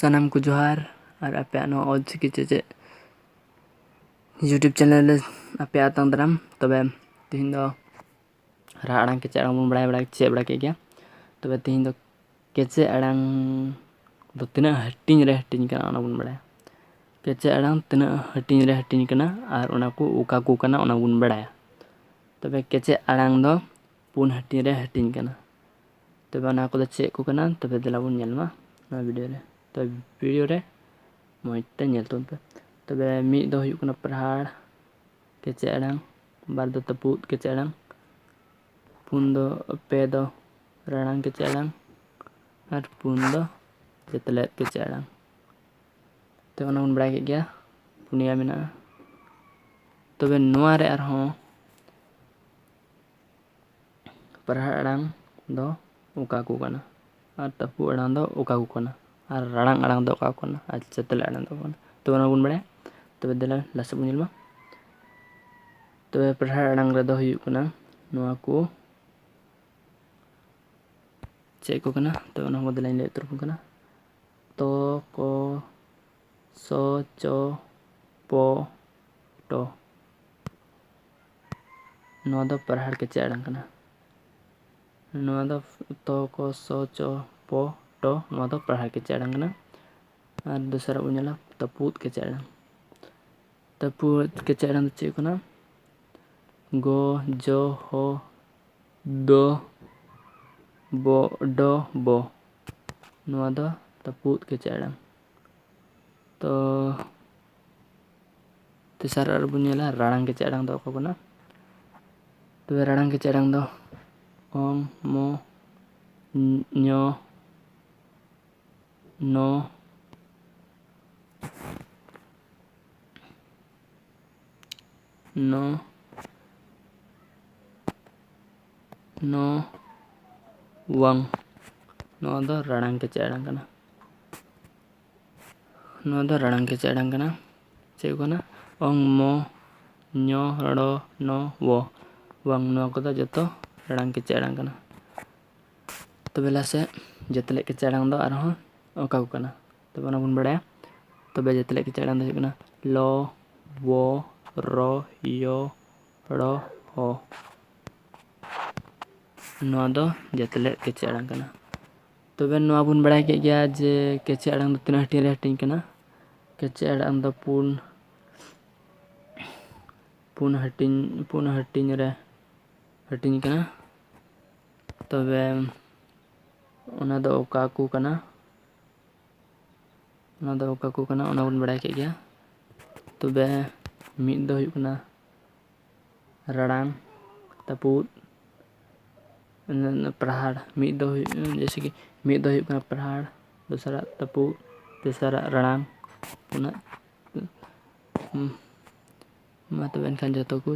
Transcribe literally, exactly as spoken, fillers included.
ᱥᱟᱱᱟᱢ ᱠᱚ ᱡᱚᱦᱟᱨ, ᱟᱨ ᱟᱯᱮᱭᱟᱜ ᱱᱚᱣᱟ ᱚᱞᱪᱤᱠᱤ ᱪᱮᱪᱮᱫ YouTube channel ᱨᱮ ᱟᱯᱮᱭᱟᱜ ᱟᱛᱟᱝ ᱫᱟᱨᱟᱢ᱾ ᱛᱚᱵᱮ ᱛᱮᱦᱮᱧ ᱫᱚ ᱨᱟᱦᱟ ᱟᱲᱟᱝ ᱠᱮᱪᱮᱫ ᱟᱲᱟᱝ ᱵᱚᱱ ᱵᱟᱲᱟᱭ ᱵᱟᱲᱟ, ᱪᱮᱫ ᱵᱟᱲᱟ ᱠᱮᱫ ᱜᱮᱭᱟ᱾ ᱛᱚᱵᱮ ᱛᱮᱦᱮᱧ ᱫᱚ ᱠᱮᱪᱮᱫ ᱟᱲᱟᱝ ᱫᱚ ᱛᱤᱱᱟᱹᱜ ᱦᱟᱹᱴᱤᱧ ᱨᱮ ᱦᱟᱹᱴᱤᱧ ᱠᱟᱱᱟ, ᱚᱱᱟ ᱵᱚᱱ ᱵᱟᱲᱟᱭᱟ᱾ ᱠᱮᱪᱮᱫ ᱟᱲᱟᱝ ᱛᱤᱱᱟᱹᱜ ᱦᱟᱹᱴᱤᱧ ᱨᱮ ᱦᱟᱹᱴᱤᱧ ᱠᱟᱱᱟ ᱟᱨ ᱚᱱᱟ ᱠᱚ ᱚᱠᱟ ᱠᱚ ᱠᱟᱱᱟ, ᱚᱱᱟ ᱵᱚᱱ ᱵᱟᱲᱟᱭᱟ᱾ ᱛᱚᱵᱮ ᱠᱮᱪᱮᱫ ᱟᱲᱟᱝ ᱫᱚ ᱯᱩᱱ ᱦᱟᱹᱴᱤᱧ ᱨᱮ ᱦᱟᱹᱴᱤᱧ ᱠᱟᱱᱟ᱾ ᱛᱚᱵᱮ ᱚᱱᱟ ᱠᱚᱫᱚ ᱪᱮᱫ ᱠᱚ ᱠᱟᱱᱟ? ᱛᱚᱵᱮ ᱫᱮᱞᱟ ᱵᱚᱱ ᱧᱮᱞ ᱢᱟ ᱱᱚᱣᱟ video ᱨᱮ᱾ ᱛᱚᱵᱮ video ᱨᱮ ᱢᱚᱡᱽ ᱛᱮ ᱧᱮᱞ ᱛᱟᱵᱚᱱ ᱯᱮ᱾ ᱛᱚᱵᱮ ᱢᱤᱫ ᱫᱚ ᱦᱩᱭᱩᱜ ᱠᱟᱱᱟ ᱯᱟᱨᱦᱟᱲ ᱠᱮᱪᱮᱫ ᱟᱲᱟᱝ, ᱵᱟᱨ ᱫᱚ ᱛᱟᱹᱯᱩᱫ ᱠᱮᱪᱮᱫ ᱟᱲᱟᱝ, ᱯᱩᱱ ᱫᱚ, ᱯᱮ ᱫᱚ ᱨᱟᱲᱟᱝ ᱠᱮᱪᱮᱫ ᱟᱲᱟᱝ, ᱟᱨ ᱯᱩᱱ ᱫᱚ ᱪᱮᱛᱞᱮᱫ ᱠᱮᱪᱮᱫ ᱟᱲᱟᱝ᱾ ᱛᱚ ᱚᱱᱟ ᱵᱚᱱ ᱵᱟᱲᱟᱭ ᱠᱮᱫ ᱜᱮᱭᱟ, ᱯᱩᱱᱭᱟ ᱢᱮᱱᱟᱜᱼᱟ᱾ ᱛᱚᱵᱮ ᱱᱚᱣᱟ ᱨᱮ ᱟᱨᱦᱚᱸ ᱯᱟᱨᱦᱟᱲ ᱟᱲᱟᱝ ᱫᱚ ᱚᱠᱟ ᱠᱚ ᱠᱟᱱᱟ, ᱟᱨ ᱛᱟᱹᱯᱩᱫ ᱟᱲᱟᱝ ᱫᱚ ᱚᱠᱟ ᱠᱚ ᱠᱟᱱᱟ, ᱟᱨ ᱨᱟᱲᱟᱝ ᱟᱲᱟᱝ ᱫᱚ ᱚᱠᱟ ᱠᱚ ᱠᱟᱱᱟ, ᱟᱨ ᱪᱮᱛᱞᱮᱫ ᱟᱲᱟᱝ ᱫᱚ ᱚᱠᱟ ᱠᱚ ᱠᱟᱱᱟ᱾ ᱛᱚᱵᱮ ᱚᱱᱟ ᱵᱚᱱ ᱵᱟᱲᱟᱭᱟ᱾ ᱛᱚᱵᱮ ᱫᱮᱞᱟ ᱞᱟᱦᱟ ᱥᱮᱫ ᱵᱚᱱ ᱧᱮᱞ ᱢᱟ᱾ ᱛᱚᱵᱮ ᱯᱟᱨᱦᱟᱲ ᱟᱲᱟᱝ ᱨᱮᱫᱚ ᱦᱩᱭᱩᱜ ᱠᱟᱱᱟ ᱱᱚᱣᱟ ᱠᱚ ᱪᱮᱫ ᱠᱚ ᱠᱟᱱᱟ? ᱛᱚ ᱚᱱᱟ ᱠᱚ ᱫᱮᱞᱟᱧ ᱞᱟᱹᱭ ᱩᱛᱟᱹᱨ ᱟᱵᱚᱱ ᱠᱟᱱᱟ᱾ ᱛᱚ, ᱠᱚ, ᱥᱚ, ᱪᱚ, ᱯᱚ, ᱴᱚ᱾ ᱱᱚᱣᱟ ᱫᱚ ᱯᱟᱨᱦᱟᱲ ᱠᱮᱪᱮᱫ ᱟᱲᱟᱝ ᱠᱟᱱᱟ᱾ ᱱᱚᱣᱟ ᱫᱚ ᱛᱚ, ᱠᱚ, ᱥᱚ, ᱪᱚ, ᱯᱚ, ᱴᱚ, ᱱᱚᱣᱟ ᱫᱚ ᱯᱟᱨᱦᱟᱲ ᱠᱮᱪᱮᱫ ᱟᱲᱟᱝ ᱠᱟᱱᱟ᱾ ᱟᱨ ᱫᱚᱥᱟᱨᱟᱜ ᱵᱚᱱ ᱧᱮᱞᱟ ᱛᱟᱹᱯᱩᱫ ᱠᱮᱪᱮᱫ ᱟᱲᱟᱝ᱾ ᱛᱟᱹᱯᱩᱫ ᱠᱮᱪᱮᱫ ᱟᱲᱟᱝ ᱫᱚ ᱪᱮᱫ ᱠᱟᱱᱟ? ᱜᱚ, ᱡᱚ, ᱦᱚ, ᱫᱚ, ᱵᱚ, ᱰᱚ, ᱵᱚ᱾ ᱱᱚᱣᱟ ᱫᱚ ᱛᱟᱹᱯᱩᱫ ᱠᱮᱪᱮᱫ ᱟᱲᱟᱝ᱾ ᱛᱚ ᱛᱮᱥᱟᱨ ᱟᱨ ᱵᱚᱱ ᱧᱮᱞᱟ ᱨᱟᱲᱟᱝ ᱠᱮᱪᱮᱫ ᱟᱲᱟᱝ ᱫᱚ ᱚᱠᱟ ᱠᱟᱱᱟ? ᱛᱚᱵᱮ ᱨᱟᱲᱟᱝ ᱠᱮᱪᱮᱫ ᱟᱲᱟᱝ ᱫᱚ ᱚᱝ, ᱢᱚ, ᱧᱚ, ᱱᱚ, ᱱᱚ, ᱱᱚ, ᱣᱟᱝ᱾ ᱱᱚᱣᱟ ᱫᱚ ᱨᱟᱲᱟᱝ ᱠᱮᱪᱮᱫ ᱟᱲᱟᱝ ᱠᱟᱱᱟ᱾ ᱱᱚᱣᱟ ᱫᱚ ᱨᱟᱲᱟᱝ ᱠᱮᱪᱮᱫ ᱟᱲᱟᱝ ᱠᱟᱱᱟ᱾ ᱪᱮᱫ ᱠᱚ ᱠᱟᱱᱟ? ᱚᱝ, ᱢᱚ, ᱧᱚ, ᱲᱚ, ᱱᱚ, ᱣᱚ, ᱣᱟᱝ᱾ ᱱᱚᱣᱟ ᱠᱚᱫᱚ ᱡᱚᱛᱚ ᱨᱟᱲᱟᱝ ᱠᱮᱪᱮᱫ ᱟᱲᱟᱝ ᱠᱟᱱᱟ᱾ ᱛᱚᱵᱮ ᱞᱟᱦᱟ ᱥᱮᱫ ᱡᱮᱛᱮᱞᱮᱫ ᱠᱮᱪᱮᱫ ᱟᱲᱟᱝ ᱫᱚ ᱟᱨᱦᱚᱸ ᱚᱠᱟ ᱠᱚ ᱠᱟᱱᱟ? ᱛᱚᱵᱮ ᱚᱱᱟ ᱵᱚᱱ ᱵᱟᱲᱟᱭᱟ᱾ ᱛᱚᱵᱮ ᱡᱟᱹᱛᱤ ᱞᱮᱠ ᱠᱮᱪᱮᱫ ᱟᱲᱟᱝ ᱫᱚ ᱦᱩᱭᱩᱜ ᱠᱟᱱᱟ ᱞᱚ, ᱣᱚ, ᱨᱚ, ᱭᱚ, ᱲᱚ, ᱦᱚ᱾ ᱱᱚᱣᱟ ᱫᱚ ᱡᱟᱹᱛᱤ ᱞᱮᱠ ᱠᱮᱪᱮᱫ ᱟᱲᱟᱝ ᱠᱟᱱᱟ᱾ ᱛᱚᱵᱮ ᱱᱚᱣᱟ ᱵᱚᱱ ᱵᱟᱲᱟᱭ ᱠᱮᱫ ᱜᱮᱭᱟ ᱡᱮ ᱠᱮᱪᱮᱫ ᱟᱲᱟᱝ ᱫᱚ ᱛᱤᱱᱟᱹᱜ ᱦᱟᱹᱴᱤᱧ ᱨᱮ ᱦᱟᱹᱴᱤᱧ ᱠᱟᱱᱟ᱾ ᱠᱮᱪᱮᱫ ᱟᱲᱟᱝ ᱫᱚ ᱯᱩᱱ, ᱯᱩᱱ ᱦᱟᱹᱴᱤᱧ, ᱯᱩᱱ ᱦᱟᱹᱴᱤᱧ ᱨᱮ ᱦᱟᱹᱴᱤᱧ ᱠᱟᱱᱟ᱾ ᱛᱚᱵᱮ ᱚᱱᱟ ᱫᱚ ᱚᱠᱟ ᱠᱚ ᱠᱟᱱᱟ? ᱚᱱᱟ ᱫᱚ ᱚᱠᱟ ᱠᱚ ᱠᱟᱱᱟ, ᱚᱱᱟ ᱵᱚᱱ ᱵᱟᱲᱟᱭ ᱠᱮᱫ ᱜᱮᱭᱟ᱾ ᱛᱚᱵᱮ ᱢᱤᱫ ᱫᱚ ᱦᱩᱭᱩᱜ ᱠᱟᱱᱟ ᱨᱟᱲᱟᱝ, ᱛᱟᱹᱯᱩᱫ, ᱯᱨᱟᱦᱟᱲ᱾ ᱢᱤᱫ ᱫᱚ ᱦᱩᱭᱩᱜ, ᱡᱮᱭᱥᱮ ᱠᱤ ᱢᱤᱫ ᱫᱚ ᱦᱩᱭᱩᱜ ᱠᱟᱱᱟ ᱯᱨᱟᱦᱟᱲ, ᱫᱚᱥᱟᱨᱟᱜ ᱛᱟᱹᱯᱩᱫ, ᱛᱮᱥᱟᱨᱟᱜ ᱨᱟᱲᱟᱝ᱾ ᱚᱱᱟ, ᱦᱩᱸ, ᱢᱟ ᱛᱚᱵᱮ ᱮᱱᱠᱷᱟᱱ ᱡᱚᱛᱚ ᱠᱚ